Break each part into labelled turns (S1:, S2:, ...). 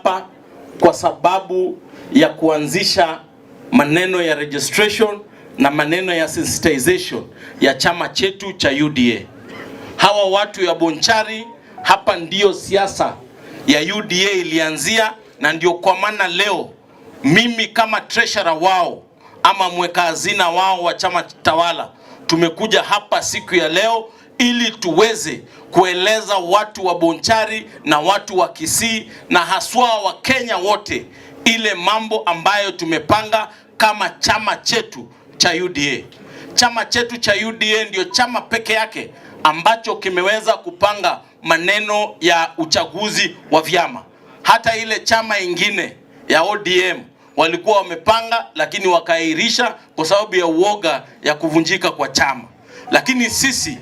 S1: hapa kwa sababu ya kuanzisha maneno ya registration na maneno ya sensitization ya chama chetu cha UDA. Hawa watu ya Bonchari hapa ndiyo siasa ya UDA ilianzia, na ndio kwa maana leo mimi kama treasurer wao ama mweka hazina wao wa chama tawala tumekuja hapa siku ya leo ili tuweze kueleza watu wa Bonchari na watu wa Kisii na haswa wa Kenya wote ile mambo ambayo tumepanga kama chama chetu cha UDA. Chama chetu cha UDA ndio chama peke yake ambacho kimeweza kupanga maneno ya uchaguzi wa vyama. Hata ile chama ingine ya ODM walikuwa wamepanga, lakini wakaahirisha kwa sababu ya uoga ya kuvunjika kwa chama. Lakini sisi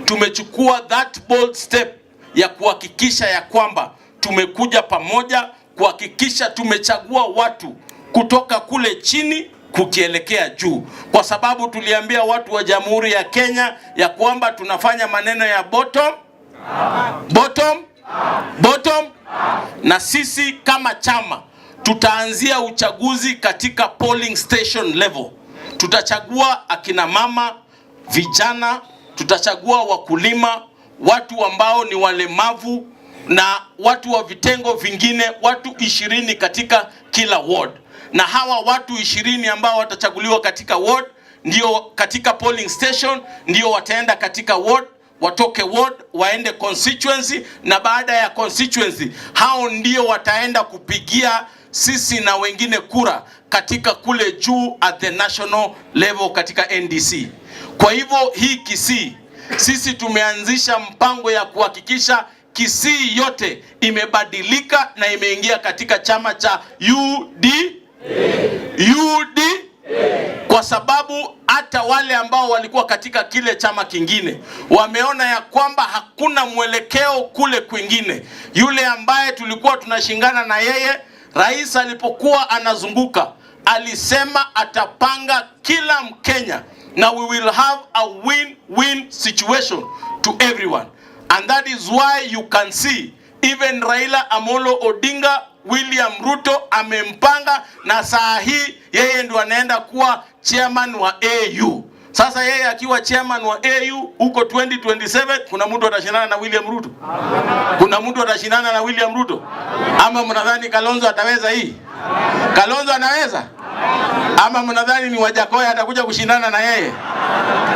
S1: tumechukua that bold step ya kuhakikisha ya kwamba tumekuja pamoja kuhakikisha tumechagua watu kutoka kule chini kukielekea juu, kwa sababu tuliambia watu wa Jamhuri ya Kenya ya kwamba tunafanya maneno ya bottom bottom bottom, na sisi kama chama tutaanzia uchaguzi katika polling station level. Tutachagua akina mama, vijana, tutachagua wakulima, watu ambao ni walemavu na watu wa vitengo vingine, watu 20 katika kila ward. Na hawa watu 20 ambao watachaguliwa katika ward, ndio katika polling station, ndio wataenda katika ward, watoke ward waende constituency, na baada ya constituency hao ndio wataenda kupigia sisi na wengine kura katika kule juu at the national level katika NDC. Kwa hivyo hii Kisii sisi tumeanzisha mpango ya kuhakikisha Kisii yote imebadilika na imeingia katika chama cha UD UD kwa sababu hata wale ambao walikuwa katika kile chama kingine wameona ya kwamba hakuna mwelekeo kule kwingine. Yule ambaye tulikuwa tunashindana na yeye, rais alipokuwa anazunguka alisema atapanga kila Mkenya na we will have a win-win situation to everyone, and that is why you can see even Raila Amolo Odinga, William Ruto amempanga, na saa hii yeye ndio anaenda kuwa chairman wa AU. Sasa yeye akiwa chairman wa AU huko 2027, kuna mtu atashindana na William Ruto? Kuna mtu atashindana na William Ruto? Ama mnadhani Kalonzo ataweza hii? Kalonzo anaweza? Ama mnadhani ni Wajackoyah atakuja kushindana na yeye?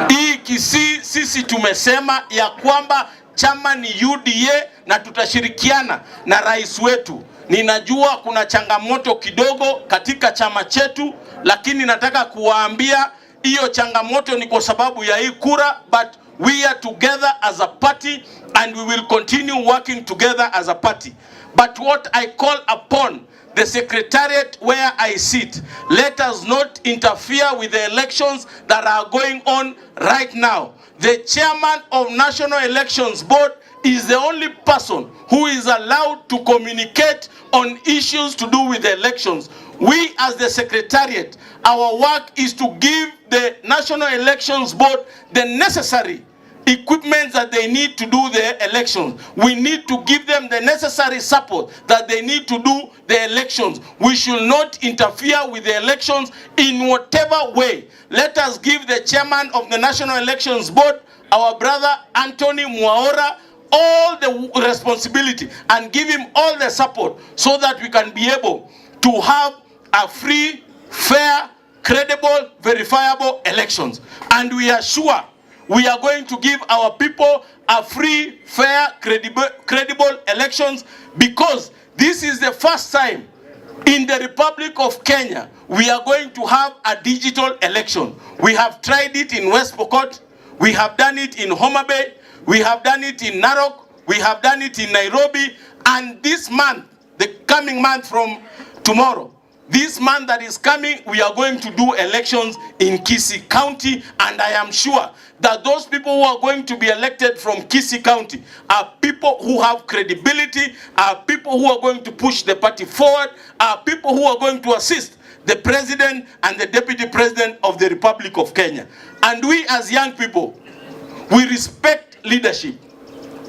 S1: Hii Kisii sisi tumesema ya kwamba chama ni UDA na tutashirikiana na rais wetu. Ninajua kuna changamoto kidogo katika chama chetu, lakini nataka kuwaambia hiyo changamoto ni kwa sababu ya hii kura, but we are together as a party and we will continue working together as a party. But what I call upon the secretariat where I sit, let us not interfere with the elections that are going on right now. The chairman of National Elections Board is the only person who is allowed to communicate on issues to do with the elections. We as the secretariat, our work is to give the National Elections Board the necessary equipment that they need to do the elections. We need to give them the necessary support that they need to do the elections. We should not interfere with the elections in whatever way. Let us give the chairman of the National Elections Board, our brother Anthony Mwaura, all the responsibility and give him all the support so that we can be able to have a free, fair, credible, verifiable elections. And we are sure we are going to give our people a free, fair, credible elections, because this is the first time in the Republic of Kenya we are going to have a digital election. We have tried it in West Pokot, we have done it in Homa Bay, we have done it in Narok, we have done it in Nairobi, and this month, the coming month from tomorrow, this month that is coming, we are going to do elections in Kisii County, and I am sure that those people who are going to be elected from Kisii County are people who have credibility, are people who are going to push the party forward, are people who are going to assist the president and the deputy president of the Republic of Kenya. And we as young people, we respect leadership.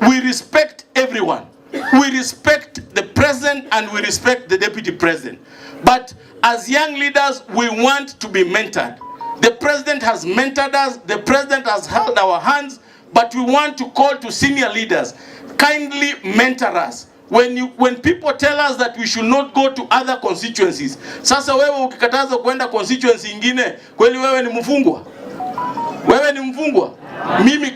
S1: We respect everyone. We respect the president and we respect the deputy president. But as young leaders, we want to be mentored. The president has mentored us, the president has held our hands, but we want to call to senior leaders, kindly mentor us. When people tell us that we should not go to other constituencies. Sasa wewe ukikataza kwenda constituency ingine, kweli wewe ni mfungwa? Wewe ni mfungwa? Mimi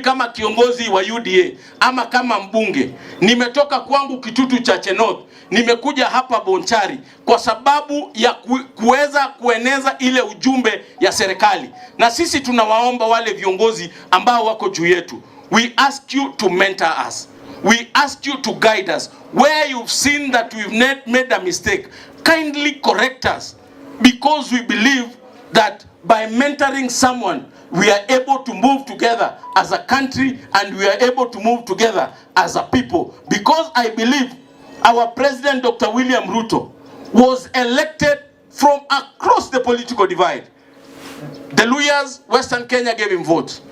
S1: kama kiongozi wa UDA ama kama mbunge, nimetoka kwangu Kitutu Chache North, nimekuja hapa Bonchari kwa sababu ya kuweza kueneza ile ujumbe ya serikali, na sisi tunawaomba wale viongozi ambao wako juu yetu, we ask you to mentor us. We ask you to guide us. Where you've seen that we've made a mistake, kindly correct us, because we believe that by mentoring someone, we are able to move together as a country and we are able to move together as a people. Because I believe our president, Dr. William Ruto, was elected from across the political divide. The Luhyas, Western Kenya gave him votes.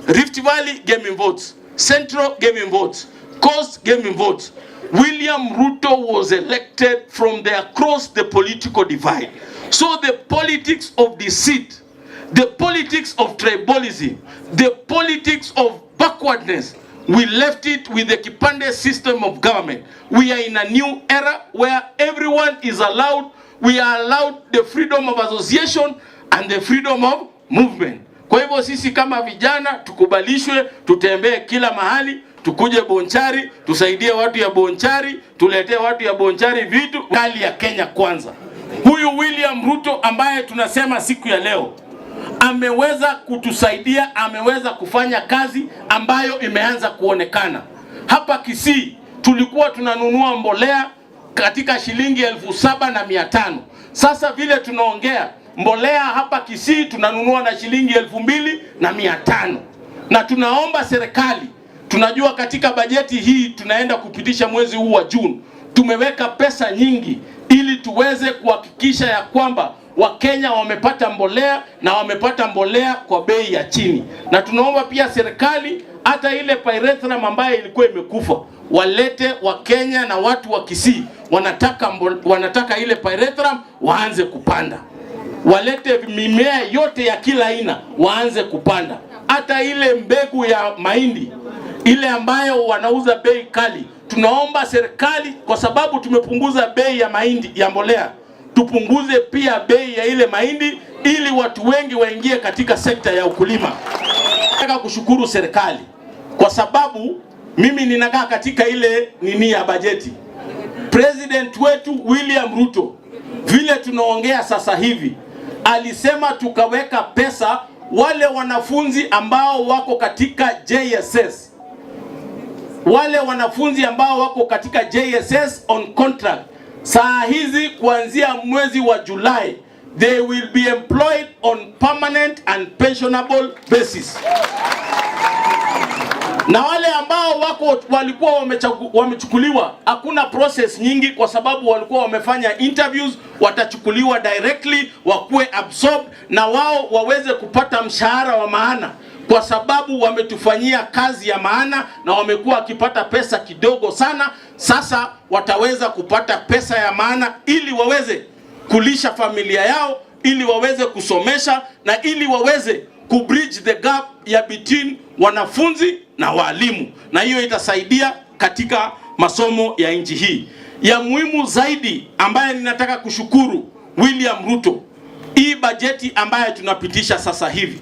S1: Rift Valley gave him votes. Central gave him votes. Coast gave him votes. William Ruto was elected from the across the political divide. So the politics of deceit, the politics of tribalism, the politics of backwardness, we left it with the Kipande system of government. We are in a new era where everyone is allowed, we are allowed the freedom of association and the freedom of movement. Kwa hivyo sisi kama vijana tukubalishwe, tutembee kila mahali, tukuje Bonchari, tusaidie watu ya Bonchari, tuletee watu ya Bonchari vitu. Kali ya Kenya Kwanza. Huyu William Ruto ambaye tunasema siku ya leo ameweza kutusaidia, ameweza kufanya kazi ambayo imeanza kuonekana. Hapa Kisii tulikuwa tunanunua mbolea katika shilingi 7,500. Sasa vile tunaongea, mbolea hapa Kisii tunanunua na shilingi 2,500, na tunaomba serikali, tunajua katika bajeti hii tunaenda kupitisha mwezi huu wa Juni, tumeweka pesa nyingi ili tuweze kuhakikisha ya kwamba Wakenya wamepata mbolea na wamepata mbolea kwa bei ya chini, na tunaomba pia serikali hata ile pyrethrum ambayo ilikuwa imekufa walete Wakenya na watu wa Kisii wanataka ile pyrethrum waanze kupanda, walete mimea yote ya kila aina waanze kupanda, hata ile mbegu ya mahindi ile ambayo wanauza bei kali. Tunaomba serikali, kwa sababu tumepunguza bei ya mahindi ya mbolea, tupunguze pia bei ya ile mahindi ili watu wengi waingie katika sekta ya ukulima. Nataka kushukuru serikali kwa sababu mimi ninakaa katika ile nini ya bajeti. President wetu William Ruto, vile tunaongea sasa hivi, alisema tukaweka pesa wale wanafunzi ambao wako katika JSS, wale wanafunzi ambao wako katika JSS on contract, saa hizi kuanzia mwezi wa Julai they will be employed on permanent and pensionable basis. Na wale ambao wako walikuwa wamechukuliwa, hakuna process nyingi, kwa sababu walikuwa wamefanya interviews, watachukuliwa directly wakuwe absorbed na wao waweze kupata mshahara wa maana, kwa sababu wametufanyia kazi ya maana na wamekuwa wakipata pesa kidogo sana. Sasa wataweza kupata pesa ya maana ili waweze kulisha familia yao, ili waweze kusomesha na ili waweze kubridge the gap ya between wanafunzi na walimu, na hiyo itasaidia katika masomo ya nchi hii. Ya muhimu zaidi ambaye ninataka kushukuru William Ruto, hii bajeti ambayo tunapitisha sasa hivi,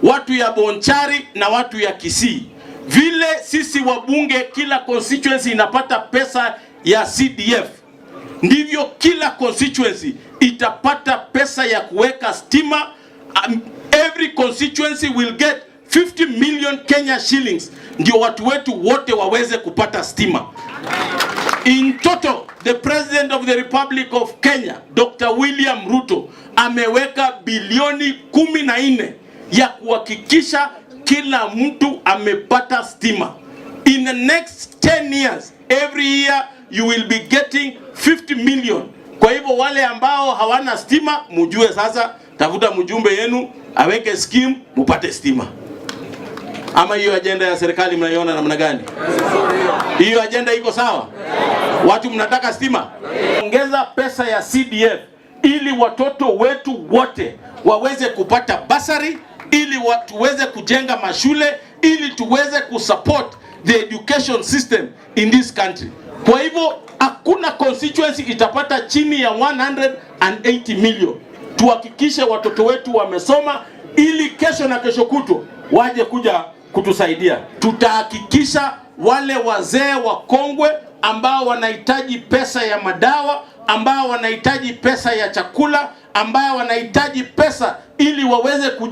S1: watu ya Bonchari na watu ya Kisii, vile sisi wabunge kila constituency inapata pesa ya CDF, ndivyo kila constituency itapata pesa ya kuweka stima. Every constituency will get 50 million Kenya shillings ndio watu wetu wote waweze kupata stima. In total, the President of the Republic of Kenya, Dr. William Ruto, ameweka bilioni 14 ya kuhakikisha kila mtu amepata stima. In the next 10 years, every year you will be getting 50 million. Kwa hivyo wale ambao hawana stima, mujue sasa, tafuta mjumbe yenu aweke scheme mupate stima. Ama hiyo ajenda ya serikali mnaiona namna gani? Hiyo ajenda iko sawa? Watu mnataka stima? Ongeza pesa ya CDF ili watoto wetu wote waweze kupata bursary, ili tuweze kujenga mashule, ili tuweze kusupport the education system in this country. Kwa hivyo hakuna constituency itapata chini ya 180 million. Tuhakikishe watoto wetu wamesoma ili kesho na kesho kutwa waje kuja kutusaidia. Tutahakikisha wale wazee wakongwe ambao wanahitaji pesa ya madawa, ambao wanahitaji pesa ya chakula, ambao wanahitaji pesa ili waweze